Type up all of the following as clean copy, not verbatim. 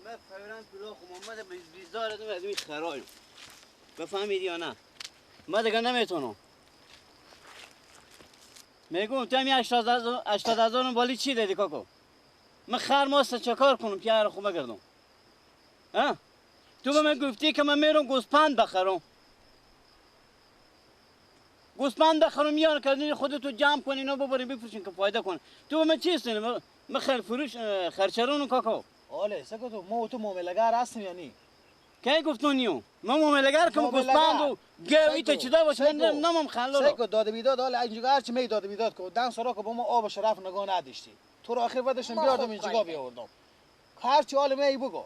من فعلا پولا خو محمد بیزار دم از این خرایم. بفهمیدی یا نه؟ من دیگه نمیتونم. میگم تو همین 80,000 بالی چی دادی کاکو؟ من خر ماست چه کار کنم که هر خوب بگردم؟ ها؟ تو به من گفتی که من میرم گوسپند بخرم. گوسپند بخرم میان که خودتو جمع کن اینا ببریم بفروشین که فایده کن. تو به من چی هستی؟ من خر فروش خرچرونم کاکو. آله سکو ما تو معامله‌گر هستیم یعنی. کی گفتون نیو؟ من معامله‌گر که گوسپند و گوی تا چیزا باشه من نمام خلال. سکو داده بیداد حالا اینجا هرچی می داده بیداد کو دن سرا که با ما آب شرف نگاه نداشتی. تو رو آخر بعدشم بیاردم اینجا بیاوردم. هرچی حال می بگو.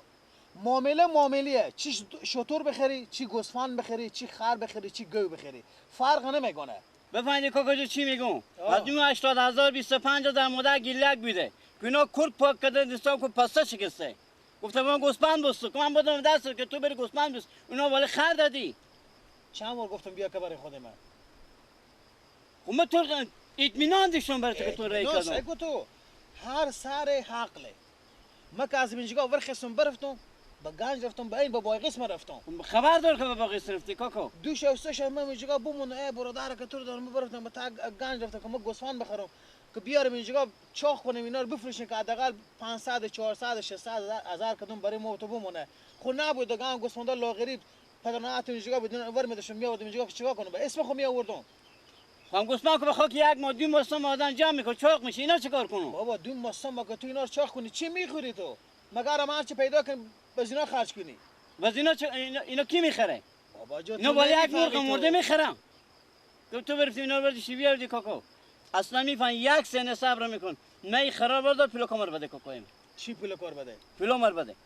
معامله معاملیه، چی شتر بخری، چی گوسفند بخری، چی خر بخری، چی گو بخری، فرق نمیکنه. بفهمیدی کاکا جو چی میگم؟ از اون 80,000 25,000 مادر گیلک بیده. که اینا کرد پاک کرده دستام که پسته شکسته. گفتم من گوسفند بستم که من بودم دست که تو بری گوسفند بست. اونا ولی خر دادی. چند بار گفتم بیا که برای خود من. خب من تو اطمینان داشتم برای تو که تو رای کردم. تو هر سر حقله. من که از اینجا ورخستم برفتم با گنج رفتم با این با باقیس من رفتم. خبر دار که با باقیس رفتی کاکو. دو شب سه شب من اینجا بمون ای برادر که تو رو دارم برفتم با تا گنج رفتم که من گوسفند بخرم که بیارم اینجا چاخ کنیم اینا رو بفروشیم که حداقل 500 400 600 هزار کدوم برای ما تو بمونه. خب نبود دیگه هم گوسفندا لاغری پدرنات اینجا بود ور می‌داشتم میآوردم اینجا که چیکار کنم اسم خو میآوردم. خب گوسفند که به خاک یک ماه دو ماه سه ماه آدم جمع میکنه چاق میشه اینا چیکار کنم؟ بابا دو ماه سه ماه که تو اینا رو چاق کنی چی میخوری تو؟ مگر هم هرچی پیدا کنی باز اینا خرج کنی. باز اینا اینا کی میخره؟ بابا جو اینا بالا یک مرغ مرده میخرم. تو برفتی اینا رو بردی بیاردی کاکو. اصلا میفهم یک سنه صبر میکن. نه خراب بردار پول کمر بده کاکو. چی پول کار بده؟ پول مر بده.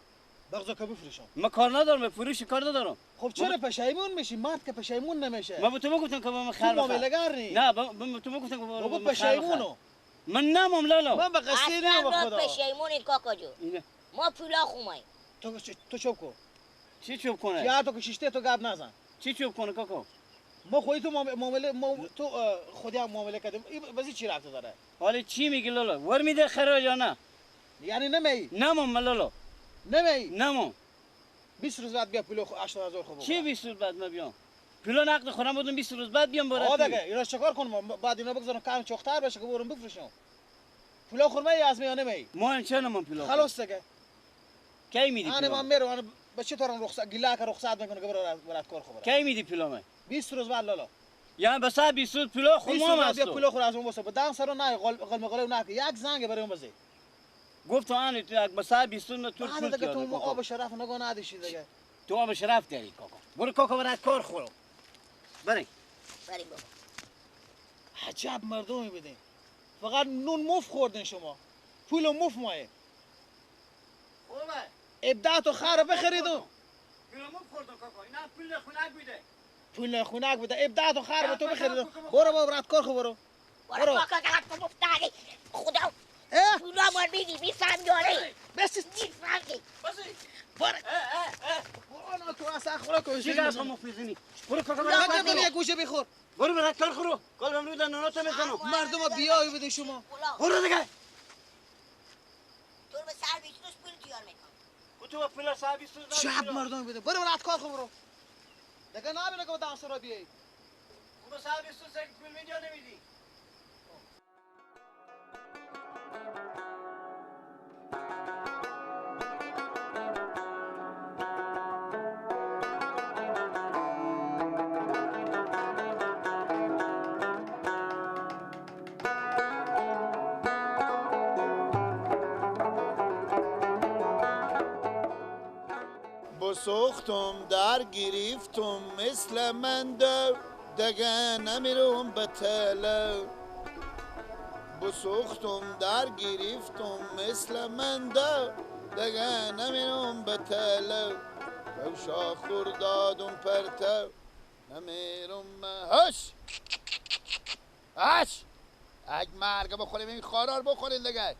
بغضا که بفروشم. من کار ندارم به فروش کار ندارم. خب چرا پشیمون میشی؟ مرد که پشیمون نمیشه. من به تو گفتم که من خر معامله‌گر نی. نه به تو گفتم که بابا پشیمونو. من نمام لالا. من به قصه نمام خدا. پشیمونی کاکا جو. ما پولا خومای. تو چوب کو. چی چوب کنه؟ یا تو که شیشته تو گپ نزن. چی چوب کنه کاکو؟ ما خودی تو معامله ما تو خودی هم معامله کردیم. این بازی چی رفته داره؟ حالا چی میگی لالا؟ ور میده خرا یا نه؟ یعنی نمی؟ نمام لالا. نمی؟ نمام. 20 روز بعد بیا پول 80,000 خوب. چی 20 روز بعد من بیام؟ پول نقد خورم بودم 20 روز بعد بیام برات. آ دیگه اینا چیکار کنم؟ بعد اینا بگذارم کم چختر بشه که برم بفروشم. پول خورم از میانه می؟ ما چه نمام پول. خلاص دیگه. کی میدی پول؟ انا من میرم به چه طورم رخصت گیلا که رخصت میکنه که برات کار خو برات. کی میدی پولامه؟ 20 روز بعد لالا. یعنی بس 20 روز پول خو ما هست. بیا پول خو از اون واسه بدم سر نه قل مقاله نه یک زنگ برای اون بزی. گفت تو ان تو یک بس 20 روز تو پول دیگه تو آب شرف نگاه نداشتی دیگه. تو آب شرف داری کاکا. برو کاکا برات کار خورو. بریم. بریم بابا. عجب مردمی بدین. فقط نون مف خوردین شما. پول مف مایه. ابداع تو خر بخرید و پول مف خوردم کاکا. اینا پول خنک میده. پول خنک بده. ابداع تو خر به تو بخرید. برو بابا برات کار خو برو. برو کاکا تو مفتادی. خدا پولا مال میدی میفهم یاره. بس میفهمی. بس. برو. برو تو اصلا خوراک چی گپ مف میزنی؟ برو کاکا برو یک گوشه بخور. برو برات کار خورو. کلم رو دندوناتو میزنم. مردم بیای بده شما. برو دیگه. تو به سر 20 روز پول تیار میکنم. تو پول سر 20 روز شب مردم بده. برو برات کار خو برو. دیگه نبینه که دم سرا بیای. خب سر 20 روز پول میدی یا نمیدی؟ سوختم در گرفتم مثل من دو دگه نمیرم به تله بسوختم در گرفتم مثل من دو دگه نمیرم به تله روشا خوردادم پرتو نمیرم. هش هش اگ مرگ بخوریم این خارار بخورین دیگه.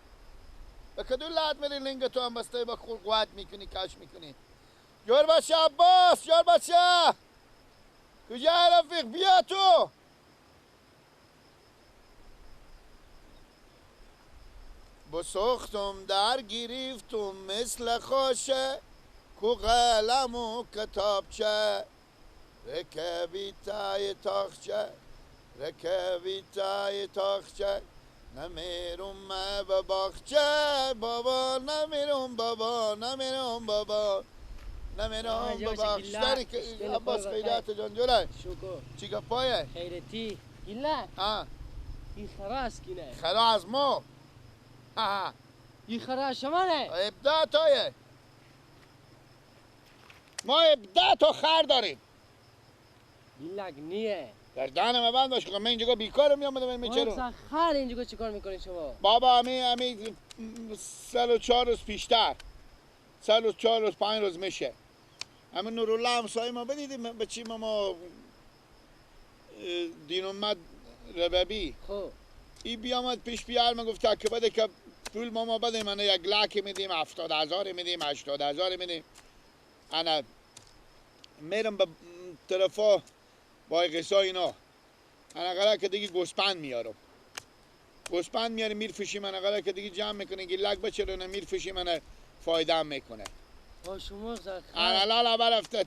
به کدو لعت میری لنگ تو هم بسته با قوت میکنی کش میکنی. جور بچه عباس، جور بچه کجا رفیق بیا تو. بسختم در گرفتم مثل خاشه کو قلم و کتابچه رکبی تای تاخچه رکبی تای تاخچه نمیرم به باغچه بابا نمیرم بابا نمیرم بابا نمیرم به باغچه. عباس خیرات جان جوره شکر چی گپایه؟ خیرتی گیله این خراس کینه خرا از ما این خرا شما نه 17 تایه ما 17 تا خر داریم. گیلک نیه گردن من بند باش که من اینجا بیکارم میامدم میچرم. خر اینجا چیکار میکنی شما؟ بابا امی 3 و 4 روز پیشتر 3 روز 4 روز 5 روز میشه همین نورالله همسایه ما بدیدیم به چی ما دین اومد رببی خب ای بیامد پیش بیار من گفت که بده که پول ما بده من 1 لک میدیم 70,000 میدیم 80,000 میدیم. انا میرم به طرفا با قصا اینا انا قرار که دیگه گوسپند میارم گوسپند میاریم میرفشیم انا قرار که دیگه جمع میکنه گیلک بچرونه میرفشیم انا فایده هم میکنه. شما انا لالا برفته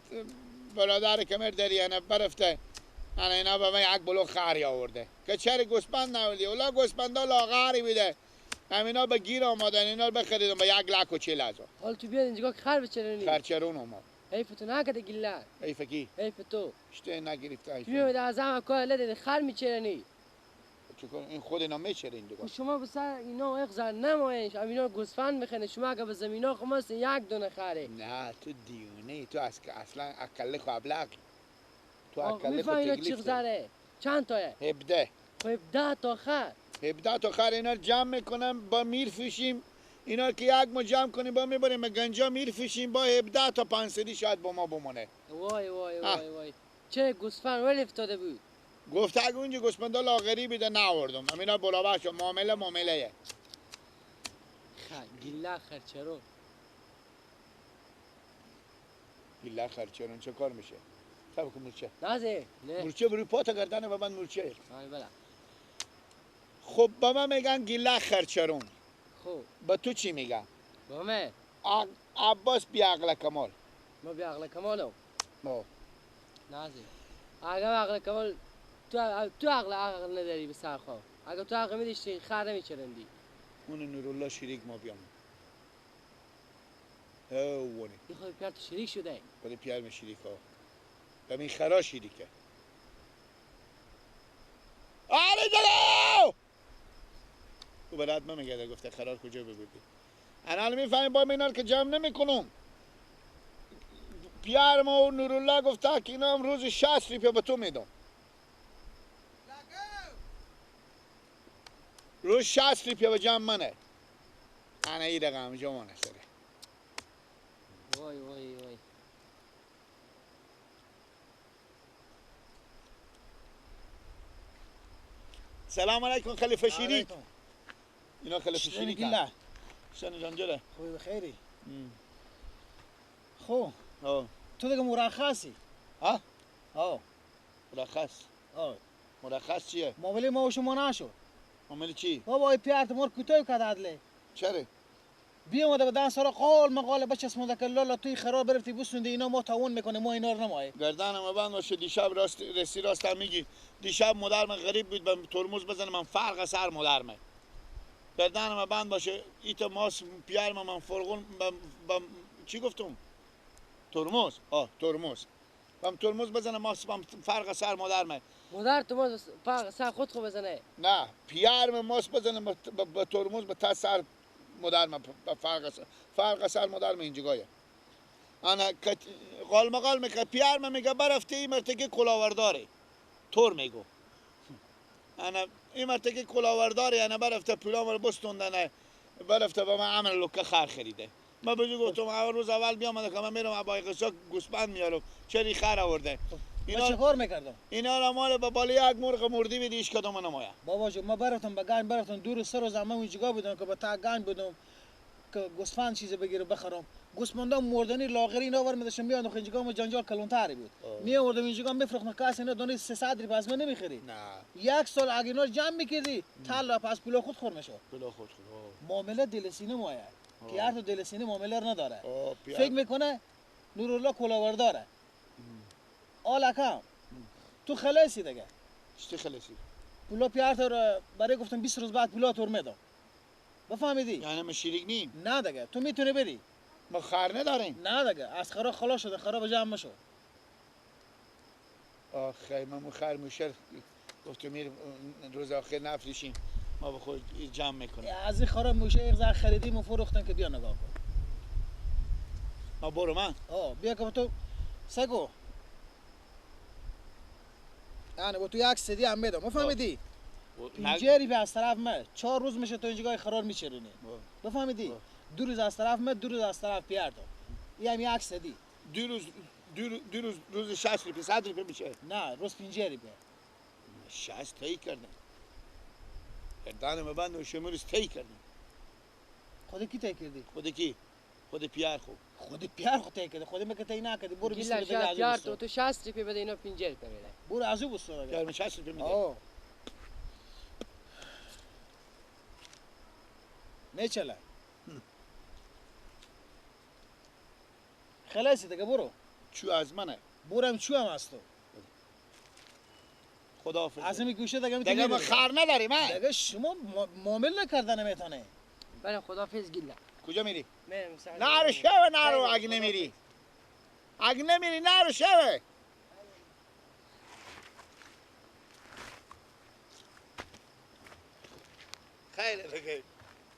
برادر کمر داری انا برفته انا اینا به من یک بلو خری آورده که چرا گوسپند نوردی؟ اولا گوسپندا لاغری بوده همینا به گیر آمادن اینا رو بخریدم به 1,40,000. حال تو بیاد اینجا خر بچرونی خرچرون اومد. حیف تو نکده گیله حیف کی؟ حیف تو شته نگرفته حیف تو میاد از هم کار لده خر میچرنی چیکار این خود اینا میچرین دیگه شما به سر اینا اخزر نمایش اینا گوسفند میخنه شما اگه به زمینا خماس یک دونه خره. نه تو دیونه تو اصلا اکله خو ابلغ تو اکله خو تکلیف چند تایه؟ 17. خب 17 تا خر 17 تا خر اینا رو جمع میکنم با میرفشیم اینا که یک ما جمع کنیم با میبریم گنجا میرفشیم با 17 تا 500 شاید با ما بمونه. وای وای وای وای چه گوسفند ولی افتاده بود گفت اگه اونجا گوسفندا لاغری بیده نآوردم همینا بلا بخش معامله معامله گیله خرچرون گیله خرچرون چه کار میشه؟ سب کن مورچه نازه نه مورچه بروی پا تا گردن به من مورچه. بله خب به من میگن گیله خرچرون. خب به تو چی میگن؟ به من عباس بی عقل کمال. ما بی عقل کمالم ما نازه اگه عقل کمال تو عقل نداری به سر خواه اگه تو عقل میداشتی خر نمیچرندی. اون نورالله شریک ما بیام اونه این خود پیار تو شریک شده خود پیار می شریک ها به این خرا شریکه. آره جلو تو برات من میگه گفته خرار کجا ببردی انا میفهمیم با اینا که جمع نمیکنم. پیار ما و نورالله گفته که اینا هم روز 60 روپیه به تو میدم. روز 60 روپیه به جمع منه. انا این رقم جمع سره. وای وای وای سلام علیکم خلیفه شریک. اینا خلیفه شریک هست. شنی جان جره خوبی بخیری. خب تو دیگه مرخصی؟ ها؟ ها مرخص؟ ها مرخص چیه؟ معامله ما و شما نشد. معامله چی؟ بابا ای پیارت مور کوتاه کرد عدله. چرا؟ بیامده به دن سارا قال مقاله بچسمونده که لالا توی خراب برفتی بسونده اینا ما تاون میکنه ما اینا رو نمایه. گردنم بند باشه دیشب راست رسی راست هم میگی. دیشب مادر من غریب بود به ترمز بزنه من فرق سر مادر من. گردنم بند باشه ایتا ماس پیار من فرغون بم چی گفتم؟ ترمز. آه ترمز. بم ترمز بزنه ماس بم فرق سر مادر من. مادر تو ماس فرق سر خود خو بزنه. نه پیار من ماس بزنه با ترمز به تا سر مادر من فرق سر مادر من اینجا انا قال مقال میگه پیار من میگه برفته این مرتکه کلاورداره تور میگو انا این مرتکه کلاورداره انا برفته پولام رو بستوندنه برفته با من عمل لکه خر خریده. من بهش گفتم اول روز اول بیام که من میرم ابای قصا گوسفند میارم چرا خر آورده. اینا چه کار میکردم؟ اینا را مال به بالای یک مرغ مردی بدی هیچ کدوم نمایا. بابا جو ما برفتم به گنج برفتم دور سر روز من اونجا بودم که به تا گنج بودم که گوسفند چیز بگیره بخرم. گوسفندا مردنی لاغری اینا ور می‌داشتم میان اینجا ما جنجال کلونتری بود. می آوردم اینجا میفروختم کاس اینا دونه 300 ری پس من نمیخری. نه. یک سال اگه اینا جمع میکردی طلا پس پول خود خور میشد. پول خود خور. معامله دل سینه مایه. که هر تو دل سینه معامله نداره. فکر میکنه نورالله کلاورداره. آلکم تو خلاصی دیگه. چی خلاصی؟ پولا پیار برای گفتم 20 روز بعد پولا تور میدم. بفهمیدی؟ یعنی ما شریک نیم؟ نه دیگه تو میتونی بری. ما خر نداریم. نه دیگه از خرا خلاص شده خرا به جمع مشو. آخه ما خر موشر گفتم میر روز آخر نفروشیم ما به خود جمع میکنیم. از این خرا موشه یک زر خریدیم و فروختن که بیا نگاه کن. ما برو من. بیا که تو سگو. یعنی با تو یک سدی هم میدم بفهمیدی؟ پنجری به از طرف من 4 روز میشه تو اینجا خرار میچرونی. بفهمیدی؟ 2 روز از طرف من 2 روز از طرف پیار دو. این هم یک سدی. 2 روز روز 60 روپیه 100 روپیه میشه. نه روز 50 روپیه. 60 تی کردم. گردن مبند و شمرز تی کردم. خود کی تی کردی؟ خود کی؟ خود پیار خو. خود پیار خو تی کردی. خود من که تی نکردی. برو 20 روپیه از پیار تو 60 روپیه بده اینا 50 روپیه میده. برو از او بستون. پیار من 60 روپیه میده. میچله. خلاصی دیگه برو. چو از منه. برم چو هم از تو. خداحافظ. از این گوشه دیگه میتونی. دیگه ما خر نداریم ها. دیگه شما معامله نکردن نمیتونه. بله خداحافظ گیلا. کجا میری؟ میرم سر. نرو شوه نرو اگه نمیری. اگه نمیری نرو شوه. خیلی دیگه.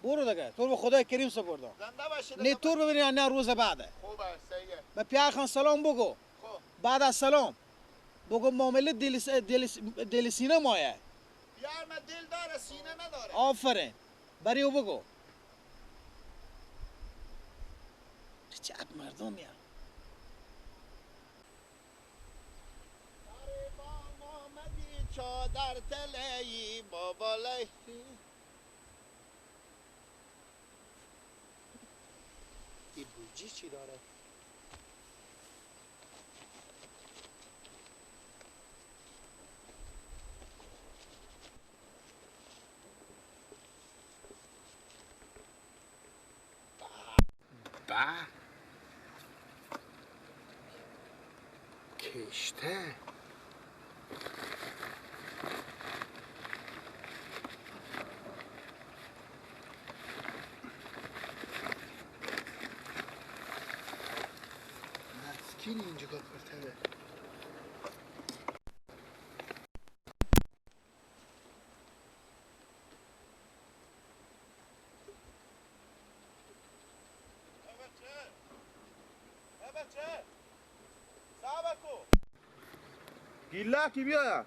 برو دیگه تو به خدای کریم سپردم. زنده باشی. نه تو ببینی نه روز بعده. خوب است صحیحه. به پیار خان سلام بگو. خوب. بعد از سلام بگو معامله دل سینه مایه. پیار من دل داره سینه نداره. آفرین. برای او بگو. چه مردم یا. چادر تله‌ای بابا لی. این بوجی چی داره؟ با کشته مسکین اینجا پرتره. گیلا کی بیا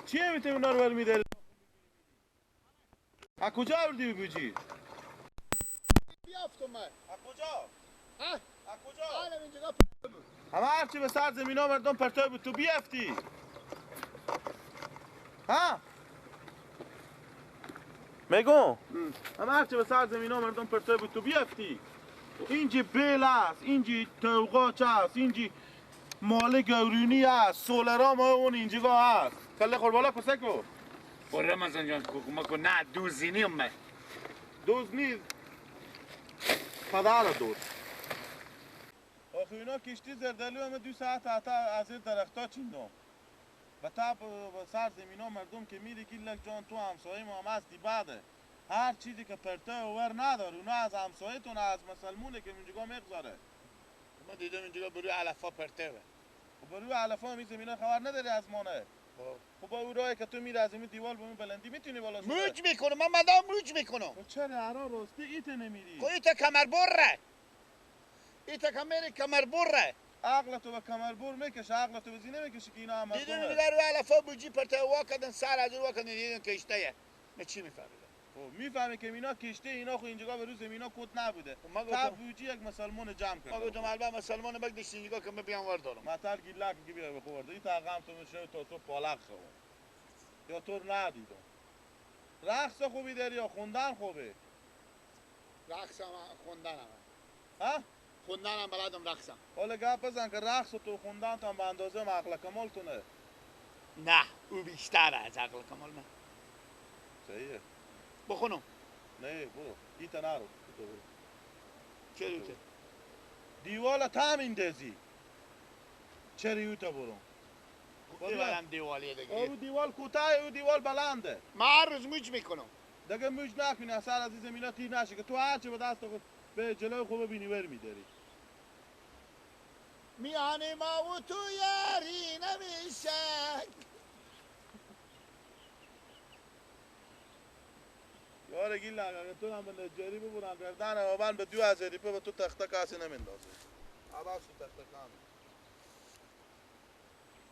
چیه میتونی اونا رو برمیداری؟ از کجا آوردی بوجی؟ بیافتم من. از کجا؟ ها؟ از کجا؟ عالم اینجا بود. همه هرچی به سر زمینا مردم پرتای بود تو بیافتی. ها؟ میگم همه هرچی به سر زمینا مردم پرتای بود تو بیافتی. اینجی بیل است، اینجی توقاچ است، اینجی مال گورونی است، سولرام اون اینجا هست. کله خور بالا کسه کو. خور رمضان جان کو نه دوزینی من. دوز نیست. پدر دوز. آخه اینا کشتی زردالو همه 2 ساعت حتی از این درختا چیندم. و تا سر زمینا مردم که میری گیلک جان تو همسایه ما هم هستی بعده. هر چیزی که پرته ور نداره اونا از همسایه‌تون از مسلمونه که اینجا میگذاره. ما دیدم اینجا بروی علفا پرته. خب بروی علفا می زمینا خبر نداری از مانه. خب با او راهی که تو میری از این دیوال به اون بلندی میتونی بالا شده. موج میکنم من مدام موج میکنم. خب چرا هرا راستی ایت نمیری؟ خب ایت کمر بره. ایت کمر کمر بره. عقل تو به کمر بر میکشه، عقل تو به زینه میکشه که اینا هم دیدم اینجا روی علفا بوجی پرته وا کردن سر از وا کردن دیدم کشته. من چی میفهمیدم؟ خب میفهمی که اینا کشته اینا خو اینجا به روز اینا کت نبوده. تا بوجی یک مسلمان جمع کرد. ما گفتم البته مسلمان بگدش اینجا که من بیام ور دارم. متل گیلک که بیا بخورد. این تا غم تو میشه تا تو پالق خو. یا تو ندیدم. رقص خوبی داری یا خوندن خوبه؟ رقصم خوندنم. ها؟ خوندنم بلدم رقصم. حالا گپ بزن که رقص تو خوندن تا به اندازه عقل کمال تونه. نه او بیشتر از عقل کمال من. صحیحه. بخونم. نه برو. ایتا نرو. ایتا برو. چه روته؟ دیوال تا میندازی. چرا ایتا برو؟ ببرم دیوالیه دیگه. او دیوال کوتاه او دیوال بلنده. من هر روز موج میکنم. دیگه موج نکنی اصلا از این زمینا تیر نشه که تو هرچه به دست خود به جلوی خوب بینی ور میداری. میان ما و تو یاری نمیشه. یار گیل اگه تو هم به نجاری ببرم گردن آبان به 2000 روپیه به تو تخته کسی نمیندازه. عباس تو تخته کام.